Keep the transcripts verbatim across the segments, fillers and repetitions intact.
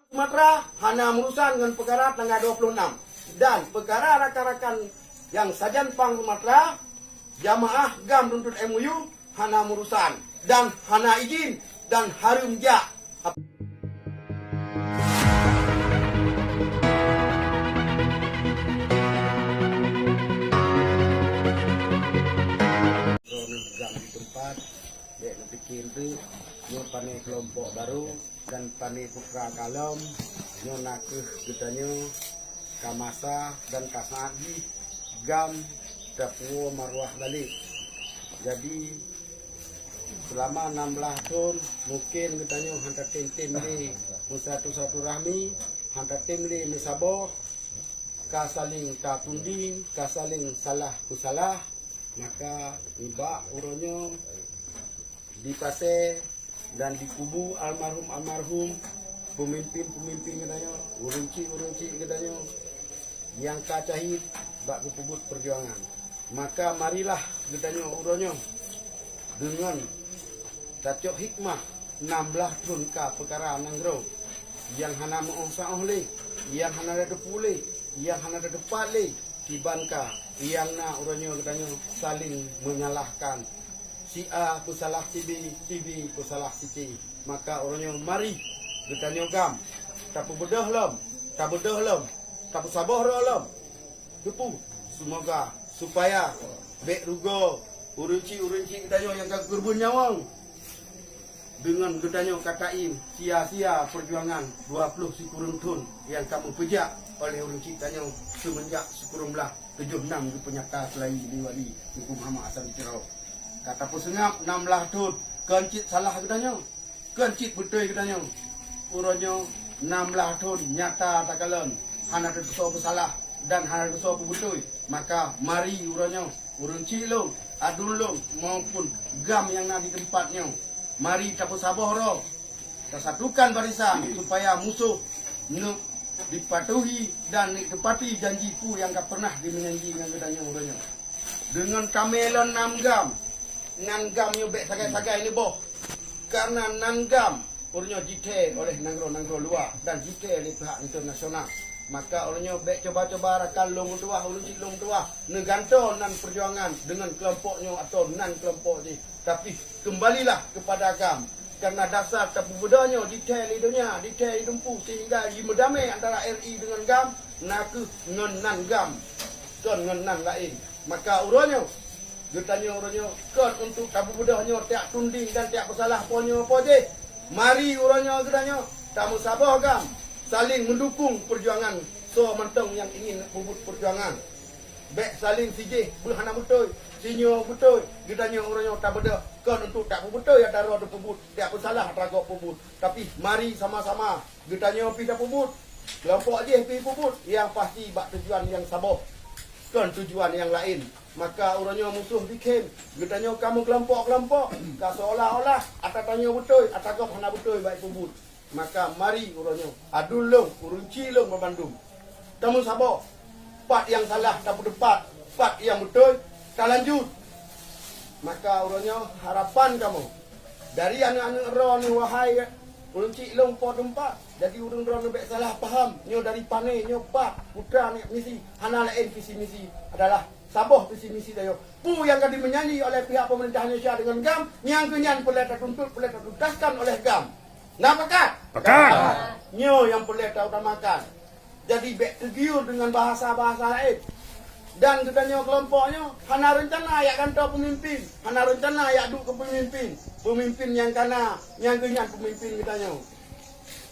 Sumatra hana meurusan ngon peukara tanggai dua puluh enam. Dan peukara rakan-rakan nyang sajan pang Sumatra, jamaah GAM tuntut M O U hana meurusan dan hana izin dan hareuem jak. Droeneuh GAM di teumpat, bèk neupike teuk, nyoe pané keulompok barô dan pané putra kalom, nyoe na kheueh geutanyoe ka masa dan ka saát jih GAM tapuwoe maruah balek. Jadi, seulama nam blaih thon, mungken geutanyoe han tatem-tem lé meusatu-satu rahmi, han tatem lé meusaboh, ka saléng tatunding, ka saléng salah peusalah, maka nibak uroe nyoe di pasè dan di kubu almarhum-almarhum, peumimpin-peumimpin geutanyoe, ureueng chik-ureueng chik geutanyoe nyang ka syahid bak geupeubuet peujuangan. Maka marilah geutanyoe uroe nyoe deungon tacok hikmah nam blaih thon ka peukara nanggroe nyang hana meu-ôh sa-ôh lé, nyang hana tateupeue lé, nyang hana tateupat lé, kiban ka nyang na uroe nyoe geutanyoe saléng meunyalahkan. Si A peusalah si B, si B peusalah si C. Maka uroe nyoe mari geutanyoe GAM tapeubeudoh lom, tabeudôh lom, tapeusaboh droe lom. Teupeu, seumoga supaya bèk rugoe ureueng chik-ureueng chik geutanyoe nyang ka keureubeuen nyawöng deungon geutanyoe ka taiem sia-sia peujuangan dua ploh sikureueng thon nyang ka meupeujak oleh ureueng chik tanyoe seumeunjak sikureueng blaih tujoh nam geupeunyata seulai lé Wali Teungku Muhammad Hasan di Tiro. Ka tapeuseungab nam blaih thon, kon cit salah geutanyoe, kon cit beutôi geutanyoe. Uroe nyoe nam blaih thon nyata takalon hana teusoe peusalah dan hana teusoe peubeutôi. Maka mari uroe nyoe ureueng chik lôn, aduen lôn maupun GAM nyang na di teumpat nyoe, mari tapeusaboh droe, tasatukan barisan supaya musoh neuk dipatuhi dan neuk teupati janji peue nyang ka peureunah jimeujanji ngon geutanyoe uroe nyoe. Deungon tamè lôn nam GAM, nan GAM nyoe bèk sagai-sagai neuboh. Kareuna nan GAM uroe nyoe jithèe oleh nanggroe-nanggroe luwa dan jithèe lé pihak internasional. Maka uroe nyoe bèk cuba-cuba rakan lôn meutuwah, ureueng chik lôn meutuwah, neugantoe nan peujuangan deungon keulompok nyoe atawa nan keulompok jih. Tapi keumbalilah keupada GAM. Kareuna dasar tapeubeudoh nyoe jithèe lé donya, jithèe lé teungku, seuhingga jimeudamè antara R I deungon GAM, na kheueh ngon nan GAM, kon ngon nan laén. Maka uroe nyoe, geutanyoe uroe nyoe kon untuk tapeubeudoh nyoe tiak tunding dan tiak peusalah po nyoe po jéh. Mari uroe nyoe geutanyoe tameusaboh GAM, saléng meudukong peujuangan soe mantong nyang ingin peubuet peujuangan. Bèk saléng sijéh beuh hana beutôi, sinyoe beutôi. Geutanyoe uroe nyoe tabeudôh kon untuk tiak peubeutôi atra droe tapeubuet, tiak peusalah atra gob peubuet. Tapi mari sama-sama geutanyoe pih tapeubuet, keulompok jéh pih peubuet, nyang pasti bak tujuan nyang saboh, kon tujuan nyang laén. Maka uroe nyoe musoh bikhen geutanyoe ka meukeulompok-keulompok, ka seolah-olah atra tanyoe beutôi, atra gob hana beutôi bak peubuet. Maka mari uroe nyoe, aduen lôn, ureueng chik lôn banmandum, tameusaboh. Pat nyang salah tapeuteupat, pat nyang beutôi talanjut. Maka uroe nyoe harapan kamoe dari aneuk-aneuk droeneuh, wahai ureueng chik lôn po teumpat. Jadi ureueng droeneuh bèk salah paham, nyoe dari pané, nyoe pat putra nèk misi, hana laén visi misi adalah saboh visi misi tanyoe. Peue nyang ka jimeujanji oleh pihak peumeurintah Indonesia deungon GAM, nyang keu nyan peureulèe tatuntut, peureulèe tatutaskan oleh GAM. Na pakat? Pakat. Nyoe nyang peureulèe tautamakan. Jadi bèk teugiur deungon bahasa-bahasa laén. Dan geutanyoe keulompok nyoe hana reuncana jak gantoe peumimpin, hana reuncana jak duek keu peumimpin. Peumimpin nyang ka na, nyang keu nyan peumimpin geutanyoe.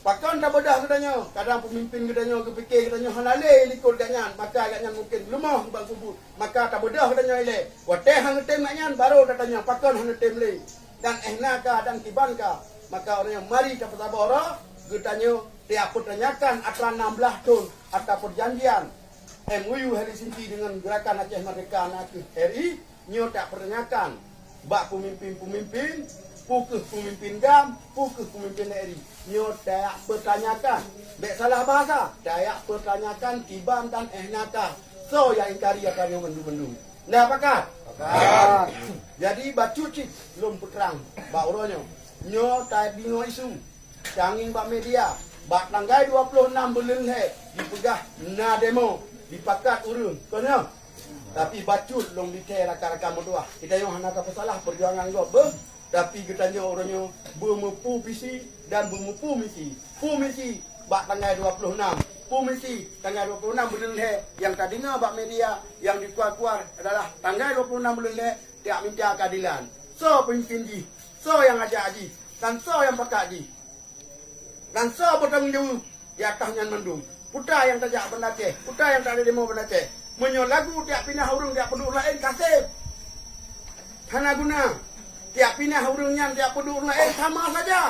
Pakon tabeudôh geutanyoe? Kadang peumimpin geutanyoe geupike geutanyoe hana lé likot gobnyan, maka gobnyan mungken leumoh bak peubuet. Maka tabeudôh geutanyoe ilèe. Watèe han neutem nyan, barô tatanyong pakon han neutem lé. Dan 'oh na ka dan kiban ka. Maka uroe nyoe mari tapeusaboh droe, geutanyoe tapeurtanyakan atra nam blaih thon atra peujanjian M O U Helsinki deungon Geurakan Aceh Merdeka nakeuh R I. Nyoe tapeurtanyakan bak peumimpin-peumimpin, peu kheueh peumimpin GAM, peu kheueh peumimpin R I. Nyoe tapeurtanyakan, bèk salah bahasa, tapeurtanyakan kiban dan 'oh na ka. Soe nyang ingkari atra nyoe mandum-mandum? Na pakat? Pakat. Jadi, bacut cit lôn peutrang bak uroe nyoe. Nyoe tadeungoe isu, tangieng bak media, Bak tanggai dua ploh nam buleuen lhèe jipeugah na demo, jipakat ureueng, kon nyoe? Tapi bacut lôn lithèe rakan-rakan meutuah. Geutanyoe hana tapeusalah peujuangan gob beuh, tapi geutanyoe uroe nyoe beumeupu visi dan beumeupu misi. Pu misi bak tanggai dua ploh nam. Pu misi tanggai dua ploh nam buleuen lhèe nyang tadeungoe bak media nyang dikuar-kuar adalah tanggai dua ploh nam buleuen lhèe tajak minta keadilan. Soe peumimpin jih? Soe nyang ajak jih? Dan soe nyang pakat jih? Dan soe beutanggong jaweueb di ateueh nyan mandum? Peue nyang tajak Banda Aceh? Peue nyang tajak demo Banda Aceh? Meunyoe lagu tajak pinah ureueng tajak peuduek ureueng laén, ka sép. Hana guna. Tajak pinah ureueng nyan tajak peuduek ureueng laén, sama saja.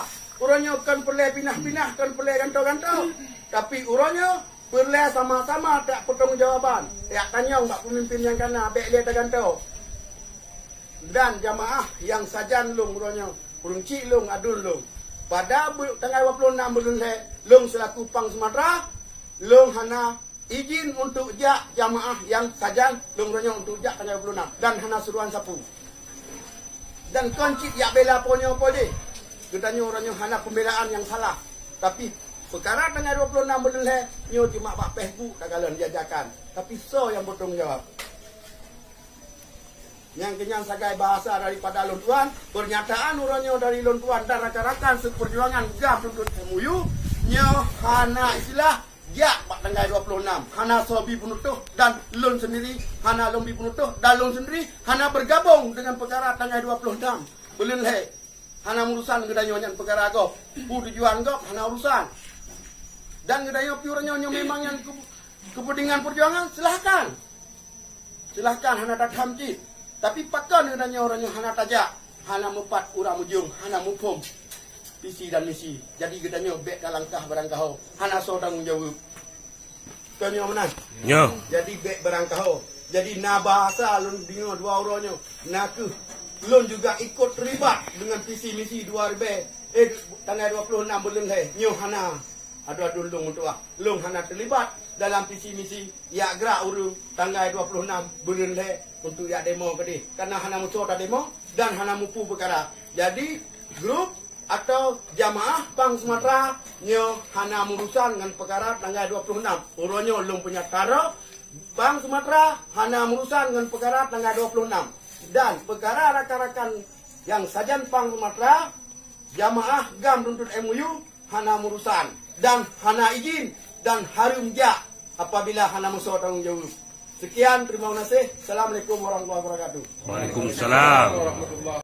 Uroe nyoe kon peureulèe pinah-pinah, kon peureulèe gantoe-gantoe. Tapi uroe nyoe peureulèe sama-sama tajak peutanggong jawaban. Tajak tanyong bak peumimpin nyang ka na, bèk lé tagantoe. Dan jamaah nyang sajan lôn uroe nyoe, ureueng chik lôn, aduen lôn. Pada bu-, tanggai dua ploh nam buleuen lhèe, lôn seulaku Pang Sumatra, lôn hana izin untuk jak jamaah nyang sajan lôn uroe nyoe untuk jak tanggai dua ploh nam dan hana suruhan sapeue. Dan kon cit jak bela po nyoe po jih. Geutanyoe uroe nyoe hana pembelaan nyang salah. Tapi peukara tanggai dua ploh nam buleuen lhèe nyoe cuma bak Facebook takalon jajakan. Tapi soe nyang bertanggung jawab? Nyang keunyan sagai bahasa daripada lôn tuan, pernyataan uroe nyoe dari lôn tuan dan rakan-rakan seperjuangan GAM Tuntut M O U, nyoe hana istilah jak bak tanggai dua ploh nam, hana soe bi peunutôh dan lôn sendiri hana lôn bi peunutôh dan lôn sendiri hana bergabung dengan peukara tanggai dua ploh nam buleuen lhèe. Hana urusan geutanyoe nyan peukara gob, peue tujuan gob hana urusan. Dan geutanyoe pih uroe nyoe, nyoe memang nyan keu-, keupeuntengan perjuangan, silahkan. Silahkan, hana tatham cit. Tapi pakon geutanyoe uroe nyoe hana tajak, hana mupat uram ujong, hana muphom visi dan misi. Jadi geutanyoe bèk talangkah barangkaho, hana soe tanggong jaweueb. Kon nyoe meunan? Nyoe. Jadi bèk barangkaho. Jadi na bahasa lôn deungoe dua uroe nyoe, na kheueh lôn juga ikut terlibat dengan visi misi dua ribèe, eh, tanggai dua ploh nam buleuen lhèe. Nyoe hana. Adoe-adoe lôn meutuah, lôn hana terlibat dalam visi misi jak grak ureueng tanggai dua ploh nam buleuen lhèe untuk jak demo keudeh. Karena hana musoh tademo dan hana mupu peukara. Jadi, grup atau jamaah Pang Sumatra nyoe hana murusan ngon peukara tanggai dua ploh nam. Uroe nyoe lôn peunyata droe, Pang Sumatra hana murusan ngon peukara tanggai dua ploh nam. Dan peukara rakan-rakan nyang sajan Pang Sumatra, jamaah GAM Tuntut M O U, hana murusan dan hana izin dan hareuem jak apabila hana musoh tanggong jaweueb. Sekian, terima kasih. Assalamualaikum warahmatullahi wabarakatuh. Waalaikumsalam.